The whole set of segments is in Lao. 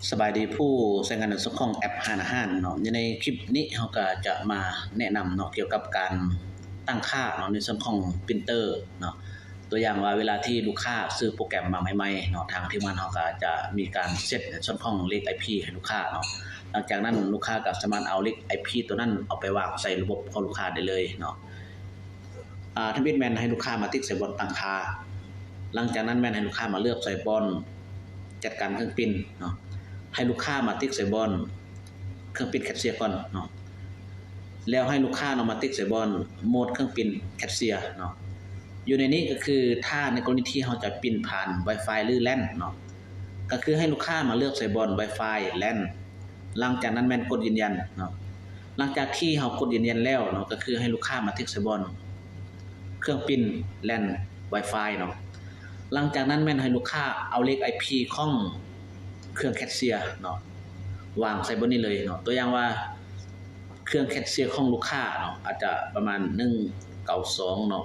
ສະບາຍດີຜູ້ໃຊ້ງານໃນສ່ວນຂອງແອັບຮ້ານອາຫານເນາະ. ໃນຄລິບນີ້ເຮົາກໍຈະມາແນະນຳເນາະ ກ່ຽວກັບການຕັ້ງຄ່າເນາະ ໃນສ່ວນຂອງປຣິນເຕີເນາະ. ຕົວຢ່າງວ່າເວລາທີ່ລູກຄ້າຊື້ໂປຣແກຣມມາໃໝ່ໆເນາະ, ທາງທີມງານເຮົາກໍຈະມີການເຊັດໃນສ່ວນຂອງເລກໄອພີໃຫ້ລູກຄ້າເນາະ. ຫຼັງຈາກນັ້ນລູກຄ້າກໍສາມາດເອົາເລກໄອພີຕົວນັ້ນເອົາໄປວາງໃສ່ລະບົບຂອງລູກຄ້າໄດ້ເລີຍເນາະ. ອາ ທຳອິດແມ່ນໃຫ້ລູກຄ້າມາຕິກໃສ່ບ່ອນຕັ້ງຄ່າ. ຫຼັງຈາກນັ້ນແມ່ນໃຫ້ລູກຄ້າມາເລືອກໃສ່ບ່ອນຈັດການເຄື່ອງປິ່ນເນາະ. ໃຫ້ລູກຄ້າມາຕິກໃສ່ບ່ອນເຄື່ອງປິ່ນແຄດເຊຍກ່ອນເນາະ. ແລ້ວໃຫ້ລູກຄ້າເນາະມາຕິກໃສ່ບ່ອນໂໝດເຄື່ອງປິ່ນແຄດເຊຍເນາະ. ຢູ່ໃນນີ້ກໍຄືຖ້າໃນກໍລະນີທີ່ເຮົາຈະປິ່ນຜ່ານວາຍຟາຍ ຫຼື ແລນເນາະ, ກໍຄືໃຫ້ລູກຄ້າມາເລືອກໃສ່ບ່ອນວາຍຟາຍ ແລນ. ຫຼັງຈາກນັ້ນແມ່ນກົດຢືນຢັນເນາະ. ຫຼັງຈາກທີ່ເຮົາກົດຢືນຢັນແລ້ວເນາະ, ກໍຄືໃຫ້ລູກຄ້າມາຕິກໃສ່ບ່ອນເຄື່ອງປິ່ນ ແລນ ວາຍຟາຍເນາະ. ຫຼັງຈາກນັ້ນແມ່ນໃຫ້ລູກຄ້າເອົາເລກໄອພີຂອງເຄື່ອງແຄດເຊຍເນາະ ວາງໃສ່ບ່ອນນີ້ເລີຍເນາະ. ຕົວຢ່າງວ່າເຄື່ອງແຄດເຊຍຂອງລູກຄ້າເນາະ ອາດຈະປະມານໜຶ່ງເກົ້າສອງເນາະ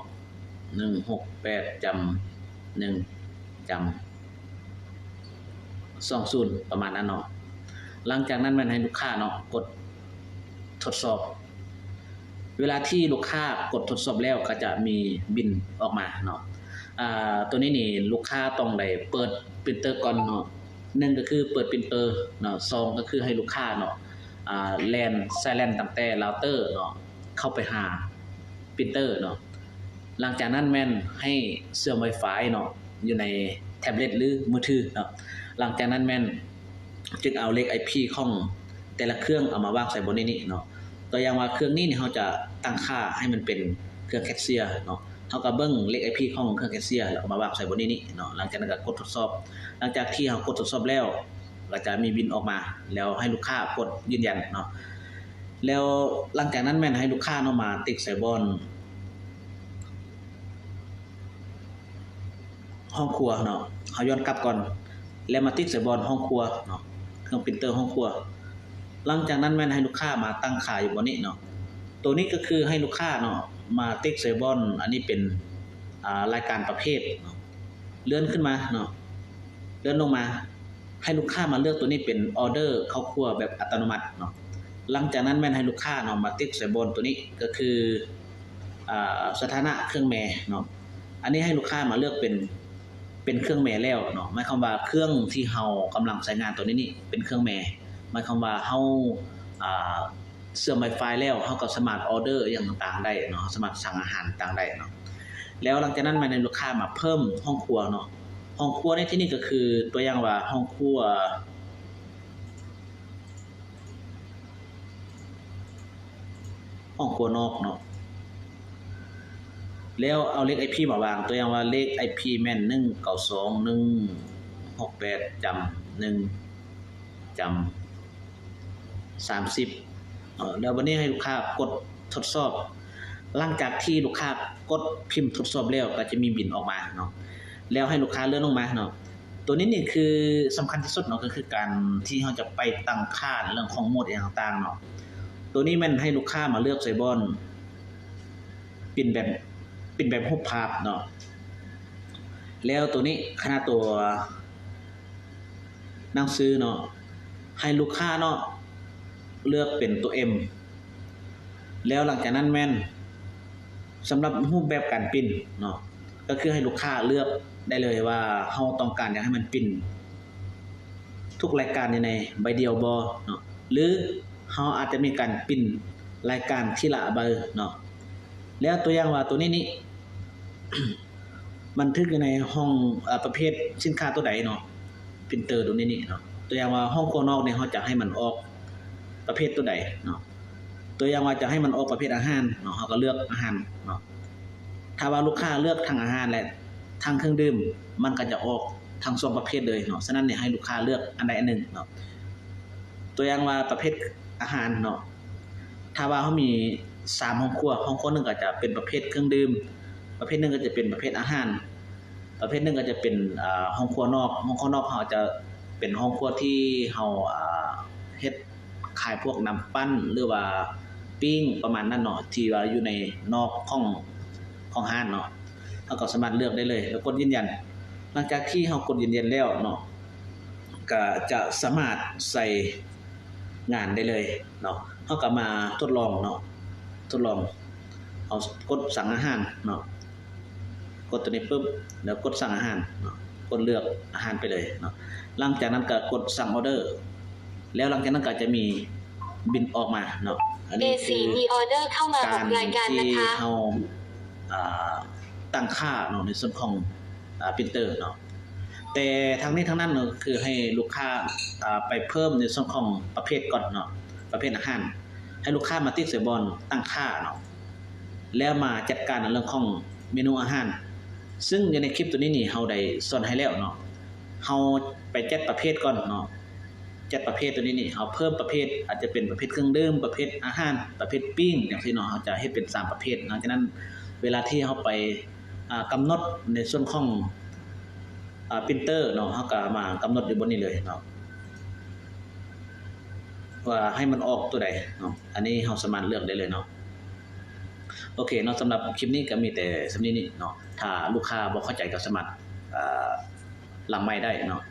ໜຶ່ງຫົກແປດຈ້ຳໜຶ່ງຈ້ຳ ສອງສູນ ປະມານນັ້ນເນາະ. ຫຼັງຈາກນັ້ນແມ່ນໃຫ້ລູກຄ້າເນາະ ກົດທົດສອບ. ເວລາທີ່ລູກຄ້າກົດທົດສອບແລ້ວ ກໍຈະມີບິນອອກມາເນາະ. ອາ ຕົວນີ້ນີ້ລູກຄ້າຕ້ອງໄດ້ເປີດປຣິນເຕີກ່ອນເນາະ. ໜຶ່ງກໍຄືເປີດປຣິນເຕີເນາະ, ສອງກໍຄືໃຫ້ລູກຄ້າເນາະ ອາ ແລ່ນ ສາຍແລ່ນຕັ້ງແຕ່ເລົາເຕີເນາະ ເຂົ້າໄປຫາປຣິນເຕີເນາະ. ຫຼັງຈາກນັ້ນແມ່ນໃຫ້ເຊື່ອມວາຍຟາຍເນາະ ຢູ່ໃນແທັບເລັດ ຫຼື ມືຖືເນາະ. ຫຼັງຈາກນັ້ນແມ່ນຈຶ່ງເອົາເລກໄອພີຂອງແຕ່ລະເຄື່ອງເອົາມາວາງໃສ່ບ່ອນນີ້ນີ້ເນາະ. ຕົວຢ່າງວ່າເຄື່ອງນີ້ນີ້ ເຮົາຈະຕັ້ງຄ່າໃຫ້ມັນເປັນເຄື່ອງແຄດເຊຍເນາະ, ເຮົາກໍເບິ່ງເລກໄອພີຂອງເຄື່ອງແຄດເຊຍ ແລ້ວກໍມາວາງໃສ່ບ່ອນນີ້ນີ້ເນາະ. ຫຼັງຈາກນັ້ນກໍກົດທົດສອບ. ຫຼັງຈາກທີ່ເຮົາກົດທົດສອບແລ້ວ ກໍຈະມີບິນອອກມາ ແລ້ວໃຫ້ລູກຄ້າກົດຢືນຢັນເນາະ. ແລ້ວຫຼັງຈາກນັ້ນແມ່ນໃຫ້ລູກຄ້າເນາະ ມາຕິກໃສ່ບ່ອນຫ້ອງຄົວເນາະ. ເຮົາຍ້ອນກັບກ່ອນ ແລ້ວມາຕິກໃສ່ບ່ອນຫ້ອງຄົວເນາະ, ເຄື່ອງປຣິນເຕີຫ້ອງຄົວ. ຫຼັງຈາກນັ້ນແມ່ນໃຫ້ລູກຄ້າມາຕັ້ງຄ່າຢູ່ບ່ອນນີ້ເນາະ. ໂຕນີ້ກໍຄືໃຫ້ລູກຄ້າເນາະ ມາຕິກໃສ່ບ່ອນ ອັນນີ້ເປັນ ອາ ລາຍການປະເພດເນາະ. ເລື່ອນຂຶ້ນມາເນາະ, ເລື່ອນລົງມາ ໃຫ້ລູກຄ້າມາເລືອກໂຕນີ້ເປັນອໍເດີເຂົ້າຄົວແບບອັດຕະໂນມັດເນາະ. ຫຼັງຈາກນັ້ນແມ່ນໃຫ້ລູກຄ້າເນາະ ມາຕິກໃສ່ບ່ອນໂຕນີ້ ກໍຄື ອາ ສະຖານະເຄື່ອງແມ່ເນາະ. ອັນນີ້ໃຫ້ລູກຄ້າມາເລືອກເປັນ ເປັນເຄື່ອງແມ່ແລ້ວເນາະ, ໝາຍຄວາມວ່າເຄື່ອງທີ່ເຮົາກຳລັງໃຊ້ງານໂຕນີ້ນີ້ເປັນເຄື່ອງແມ່, ໝາຍຄວາມວ່າເຮົາ ອາ ເຊື່ອມວາຍຟາຍແລ້ວ ເຮົາກໍສາມາດອໍເດີອີ່ຫຍັງຕ່າງໆໄດ້ເນາະ, ເຮົາສາມາດສັ່ງອາຫານຕ່າງໄດ້ເນາະ. ແລ້ວຫຼັງຈາກນັ້ນແມ່ນໃຫ້ລູກຄ້າມາເພີ່ມຫ້ອງຄົວເນາະ. ຫ້ອງຄົວໃນທີ່ນີ້ກໍຄື ຕົວຢ່າງວ່າຫ້ອງຄົວ ຫ້ອງຄົວນອກເນາະ, ແລ້ວເອົາເລກໄອພີມາວາງ. ຕົວຢ່າງວ່າເລກໄອພີແມ່ນໜຶ່ງເກົ້າສອງ ໜຶ່ງຫົກແປດຈ້ຳໜຶ່ງຈ້ຳ ສາມສິບເນາະ. ແລ້ວບັດນີ້ໃຫ້ລູກຄ້າກົດທົດສອບ. ຫຼັງຈາກທີ່ລູກຄ້າກົດພິມທົດສອບແລ້ວ ກໍຈະມີບິນອອກມາເນາະ, ແລ້ວໃຫ້ລູກຄ້າເລື່ອນລົງມາເນາະ. ໂຕນີ້ນີ້ຄືສຳຄັນທີ່ສຸດເນາະ, ກໍຄືການທີ່ເຮົາຈະໄປຕັ້ງຄ່າເລື່ອງຂອງໂໝດອີ່ຫຍັງຕ່າງໆເນາະ. ໂຕນີ້ແມ່ນໃຫ້ລູກຄ້າມາເລືອກໃສ່ບ່ອນ ປິ່ນແບບ ປິ່ນແບບຮູບພາບເນາະ. ແລ້ວໂຕນີ້ຂະໜາດຕົວໜັງສືເນາະ, ໃຫ້ລູກຄ້າເນາະ ເລືອກເປັນຕົວເອັມ. ແລ້ວຫຼັງຈາກນັ້ນແມ່ນ ສຳລັບຮູບແບບການປິ່ນເນາະ, ກໍຄືໃຫ້ລູກຄ້າເລືອກໄດ້ເລີຍວ່າເຮົາຕ້ອງການຢາກໃຫ້ມັນປິ່ນ ທຸກລາຍການຢູ່ໃນໃບດຽວບໍ່ເນາະ ຫຼືເຮົາອາດຈະມີການປິ່ນລາຍການທີລະໃບເນາະ. ແລ້ວຕົວຢ່າງວ່າຕົວນີ້ນີ້ ບັນທຶກຢູ່ໃນຫ້ອງ ເອີ ປະເພດສິນຄ້າຕົວໃດເນາະ, ປຣິນເຕີຕົວນີ້ນີ້ເນາະ. ຕົວຢ່າງວ່າຫ້ອງຄົວນອກນີ້ ເຮົາຈະໃຫ້ມັນອອກປະເພດຕົວໃດເນາະ. ຕົວຢ່າງວ່າຈະໃຫ້ມັນອອກປະເພດອາຫານເນາະ, ເຮົາກໍເລືອກອາຫານເນາະ. ຖ້າວ່າລູກຄ້າເລືອກທັງອາຫານ ແລະ ທັງເຄື່ອງດື່ມ ມັນກໍຈະອອກທັງສອງປະເພດເລີຍເນາະ. ສະນັ້ນນີ້ໃຫ້ລູກຄ້າເລືອກອັນໃດອັນໜຶ່ງເນາະ. ຕົວຢ່າງວ່າປະເພດອາຫານເນາະ, ຖ້າວ່າເຮົາມີສາມຫ້ອງຄົວ, ຫ້ອງຄົວໜຶ່ງກໍຈະເປັນປະເພດເຄື່ອງດື່ມ, ປະເພດໜຶ່ງກໍຈະເປັນປະເພດອາຫານ, ປະເພດໜຶ່ງກໍຈະເປັນ ອາ ຫ້ອງຄົວນອກ. ຫ້ອງຄົວນອກເຮົາຈະເປັນຫ້ອງຄົວທີ່ເຮົາ ອາ ເຮັດ ຂາຍພວກນ້ຳປັ່ນ ຫຼືວ່າປີ້ງປະມານນັ້ນເນາະ ທີ່ວ່າຢູ່ໃນນອກຂອງ ຂອງຮ້ານເນາະ, ເຮົາກໍສາມາດເລືອກໄດ້ເລີຍ ແລ້ວກົດຢືນຢັນ. ຫຼັງຈາກທີ່ເຮົາກົດຢືນຢັນແລ້ວເນາະ, ກໍຈະສາມາດໃຊ້ງານໄດ້ເລີຍເນາະ. ເຮົາກໍມາທົດລອງເນາະ ທົດລອງ ເຮົາກົດສັ່ງອາຫານເນາະ ກົດຕົວນີ້ປຶບ ແລ້ວກົດສັ່ງອາຫານເນາະ ກົດເລືອກອາຫານໄປເລີຍເນາະ. ຫຼັງຈາກນັ້ນກໍກົດສັ່ງອອເດີ ແລ້ວຫຼັງຈາກນັ້ນກໍຈະມີບິນອອກມາເນາະ. ອັນນີ້ຄື ເອສີ່ ມີອອເດີເຂົ້າມາ ການ ຫົກລາຍການ ທີ່ ນະຄະ ເຮົາ ອ່າ ຕັ້ງຄ່າເນາະ ໃນສ່ວນຂອງ ອ່າ printer ເນາະ. ແຕ່ທັງນີ້ທັງນັ້ນເນາະ ຄືໃຫ້ລູກຄ້າ ອ່າ ໄປເພີ່ມໃນສ່ວນຂອງປະເພດກ່ອນເນາະ ປະເພດອາຫານ ໃຫ້ລູກຄ້າມາຕິກໃສ່ບ່ອນຕັ້ງຄ່າເນາະ ແລ້ວມາຈັດການໃນເລື່ອງຂອງເມນູອາຫານ. ຊຶ່ງຢູ່ໃນຄລິບຕົວນີ້ນີ້ ເຮົາໄດ້ສອນໃຫ້ແລ້ວເນາະ ເຮົາໄປຈັດປະເພດກ່ອນເນາະ. ຈັດປະເພດຕົວນີ້ນີ້ ເຮົາເພີ່ມປະເພດ ອາດຈະເປັນປະເພດເຄື່ອງດື່ມ ປະເພດອາຫານ ປະເພດປີ້ງ ຈັ່ງຊີ້ເນາະ. ເຮົາຈະເຮັດເປັນສາມປະເພດ. ຫຼັງຈາກນັ້ນ ເວລາທີ່ເຮົາໄປ ອ່າ ກຳນົດໃນສ່ວນຂອງ ອ່າ printer ເນາະ ເຮົາກໍມາກຳນົດຢູ່ບ່ອນນີ້ເລີຍເນາະ ວ່າໃຫ້ມັນອອກຕົວໃດເນາະ. ອັນນີ້ເຮົາສາມາດເລືອກໄດ້ເລີຍເນາະ. ໂອເຄເນາະ ສຳລັບຄລິບນີ້ກໍມີແຕ່ສ່ຳນີ້ນີ້ເນາະ. ຖ້າລູກຄ້າບໍ່ເຂົ້າໃຈກໍສາມາດ ອ່າ ຫຼັງໄມໄດ້ເນາະ.